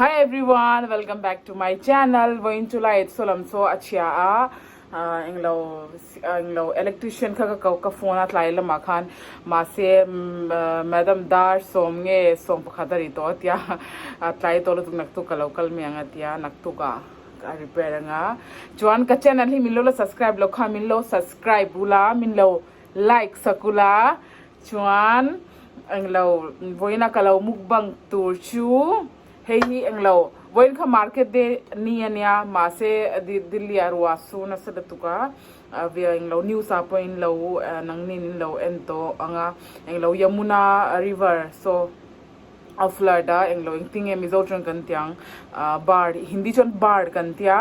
Hi everyone, welcome back to my channel. Vawiin chu light saw lam saw a chhia a, englo englo electrician kha ka ko ka phone a tlai lamah khan mahse madam dar sawm nge 11 a ri tawh a tia tlai tawh lutuk naktuk ka lo kal mai ang a tia naktuk ah ka repair anga chuan ka channel hi min lo la subscribe lo kha min lo subscribe bula min lo like sak ula Chuan englo vawiina ka lo mukbang tur chu hei hi englo vawiin kha market day ni ania mahse Delhi ah ruah su nasa lutuk a via englo news ah pawh in lo nangnin in lo en tawh ang a englo Yamuna river saw a flood a englo engtinge Mizo chuan kan ti ang bar Hindi chuan bar kan tia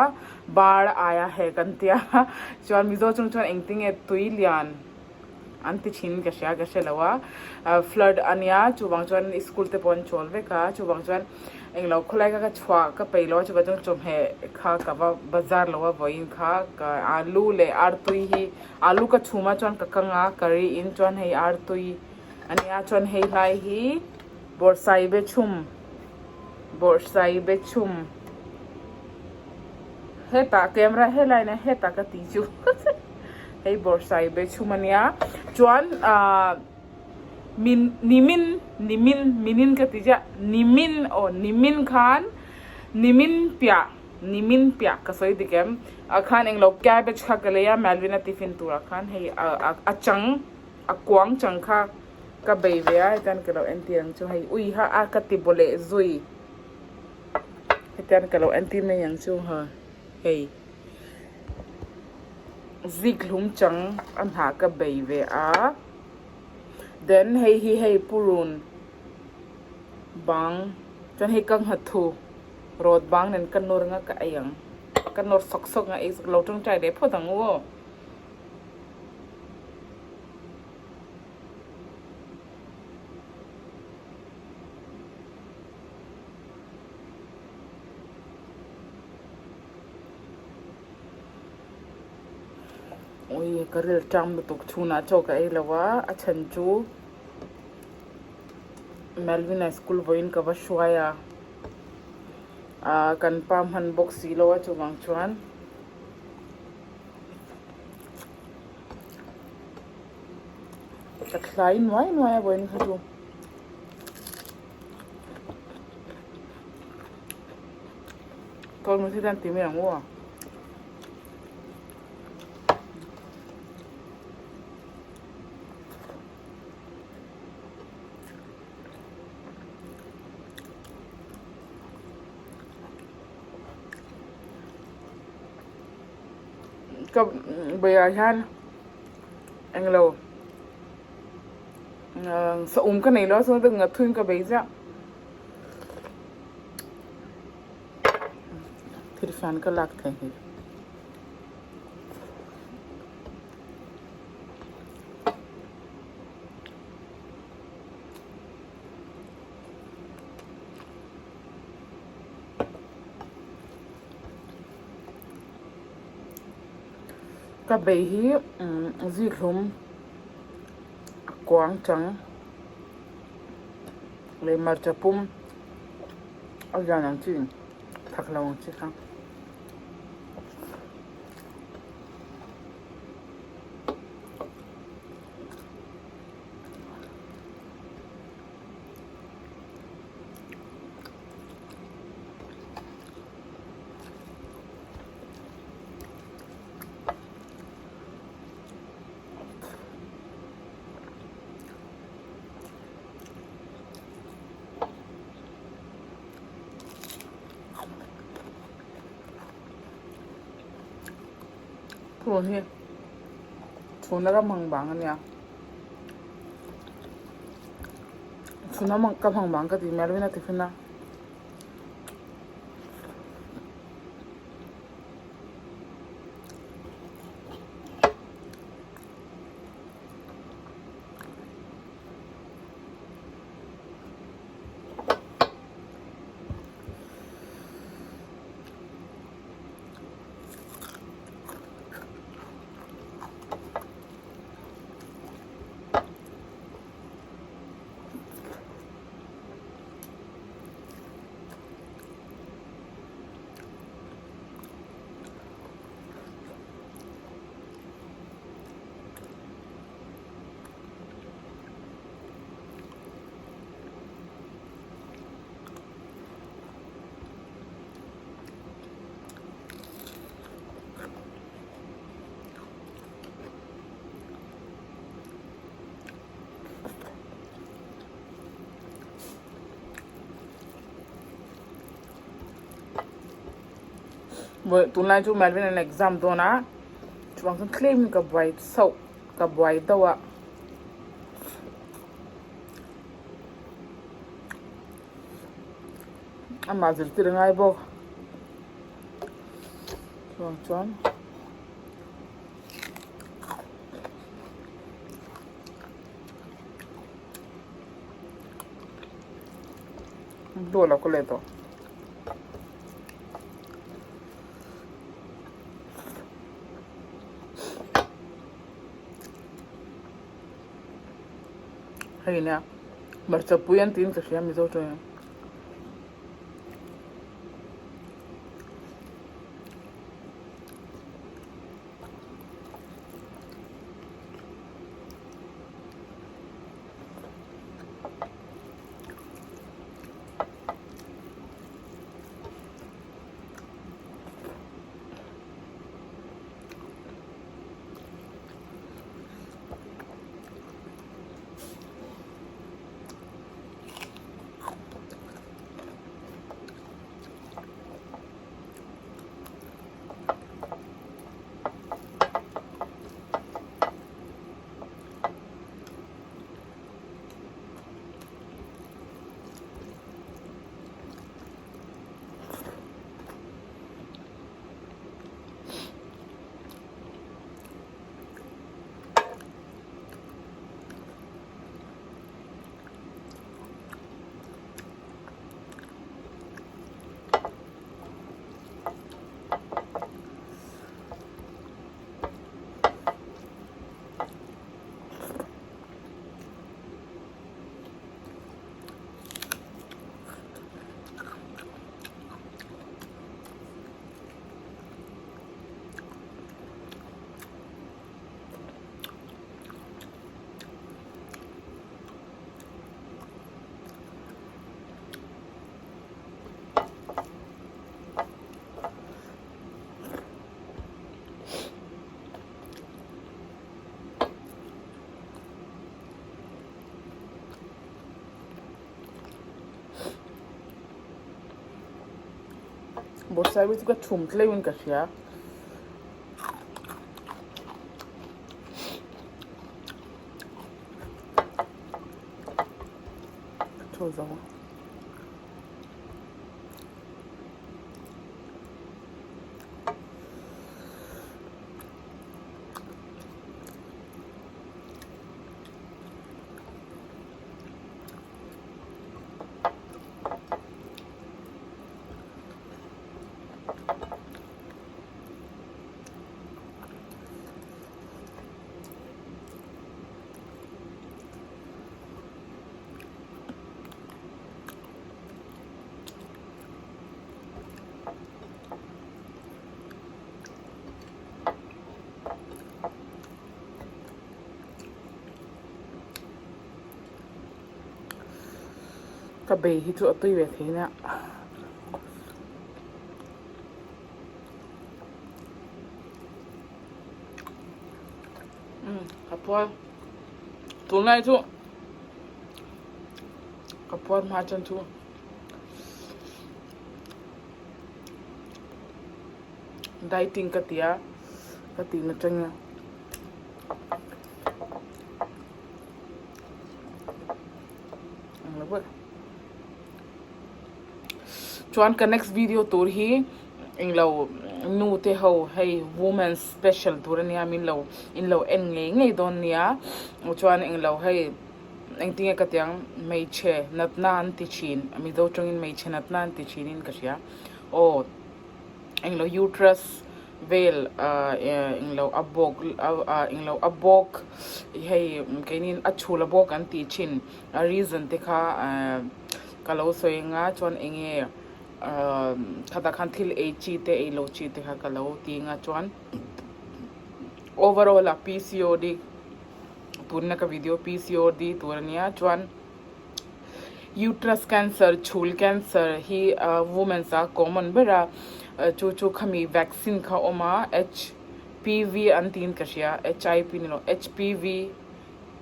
bar aia he kan tia chuan Mizo chung chuan engtinge tui lian. an ti thin ka hria ka hre lo a flood a nia chuvang chuan school te pawh an chawl vek a chuvang chuan englo khawlai kha ka chhuah ka peih lo a chuvang chuan chawhmeh kha ka va bazar lo a vawiin kha ka alu leh artui hi alu ka chhum a chuan ka kang a curry in chuan hei artui a nia chuan hei hlai hi bawrhsaibe chhum bawrhsaibe chhum hetah camera helai na hetah ka tih chu. Hei bawrhsai be chhum a nia chuan ahh min nimin nimin minin ka ti chiah nimin aw nimin khan nimin piah nimin piah ka sawi dik em ah khan englo cabbage kha ka lei a Melvin a tiffin turah khan hei ah a chang a kuang chang kha ka bei ve a hetian ka lo entir ang chu hei ui ha a ka ti baw leh zui hetian ka lo entir mai ang chu ha hei. Zik hlum chang a hnah ka bei ve a then hei hi hei purun bang chuan hei ka nghat thu rawt bang nen ka nawr nga ka ei ang ka nawr sawk sawk nga ei lo tawngtai leh phawt ang u aw. Ui ka ril tang lutuk chhunah chaw ka ei lo a a chhan chu Melvin a school vawiin ka va hruai a ah kan pa hman bawk si lo a chuvang chuan ka thlai nuai nuai a vawiin kha chu. Kawl hi tan ti mai ang u a. Ka beiah hian englo saum ka nei lo a chuan ngathuin ka bei ziah. Thil hran ka lak thei hi. Ka bei hi zikhlum a kuang chang leh hmarcha pum. A lian ang chi thak lo ang chi kha. Phone hi chhuna ka hmang bang ania chhuna ka hmang bang ka tih mai lovin a ti fan a. Tunlai chu Melvin an exam dawn a, chuvang chuan tlem in ka buai chauh, ka buai deuh a. Amah zirtir a ngai bawk. Chuvang chuan. Dawh lo ka let tawh. Hei nia hmarcha pui an tiin ka hria mizo tawngin. Bawrhsaiwi chu ka chhum tleuhin ka hria. Ka thaw zo a. Ka bei hi chu a tui ve thei nia. Umm ka puar tunlai chu ka puar hma chan chu dieting ka ti a ka tih na tang a chuan ka next video tur hi englo nu te ho hei women special tur ania min lo in lo en ngei ngei dawn nia chuan englo hei engtinge ka tiang hmeichhe natna an ti thin mizo tawngin hmeichhe natna an ti thin in ka hria aw. Englo uterus vel englo a bawk englo a bawk hei keini a chhul a bawk an tih thin a reason te kha ka lo sawi anga chuan enge khatah khan thil ei chi te ei lo chi te kha ka lo ti anga chuan overall a PCOD tunna ka video PCOD tur ania chuan. Uterus cancer, chhul cancer hi women's a common ber a, chu chu khami vaccine kha awm a, HPV an tiin ka hria, HIP ni lo, HPV.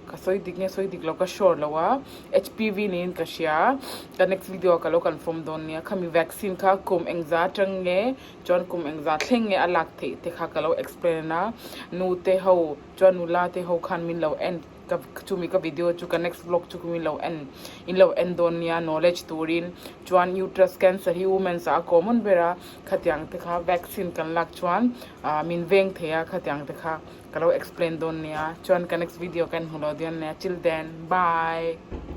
Ka sawi dik nge sawi dik lo ka sure lo a, HPV niin ka hria, ka next video ah ka lo confirm dawn nia, khami vaccine kha kum engza atang nge chuan kum engza thleng nge a lak theih te kha ka lo explain a, nu te ho chuan nula te ho khan min lo en ka chumi ka video chu ka next vlog chu min lo en in lo en dawn nia knowledge turin chuan uterus cancer hi women's ah a common ber a, khatiang te kha vaccine kan lak chuan ah min veng thei a khatiang te kha. Ka lo explain dawn nia, chuan ka next video ka en hmu lo dian nia, till then, bye!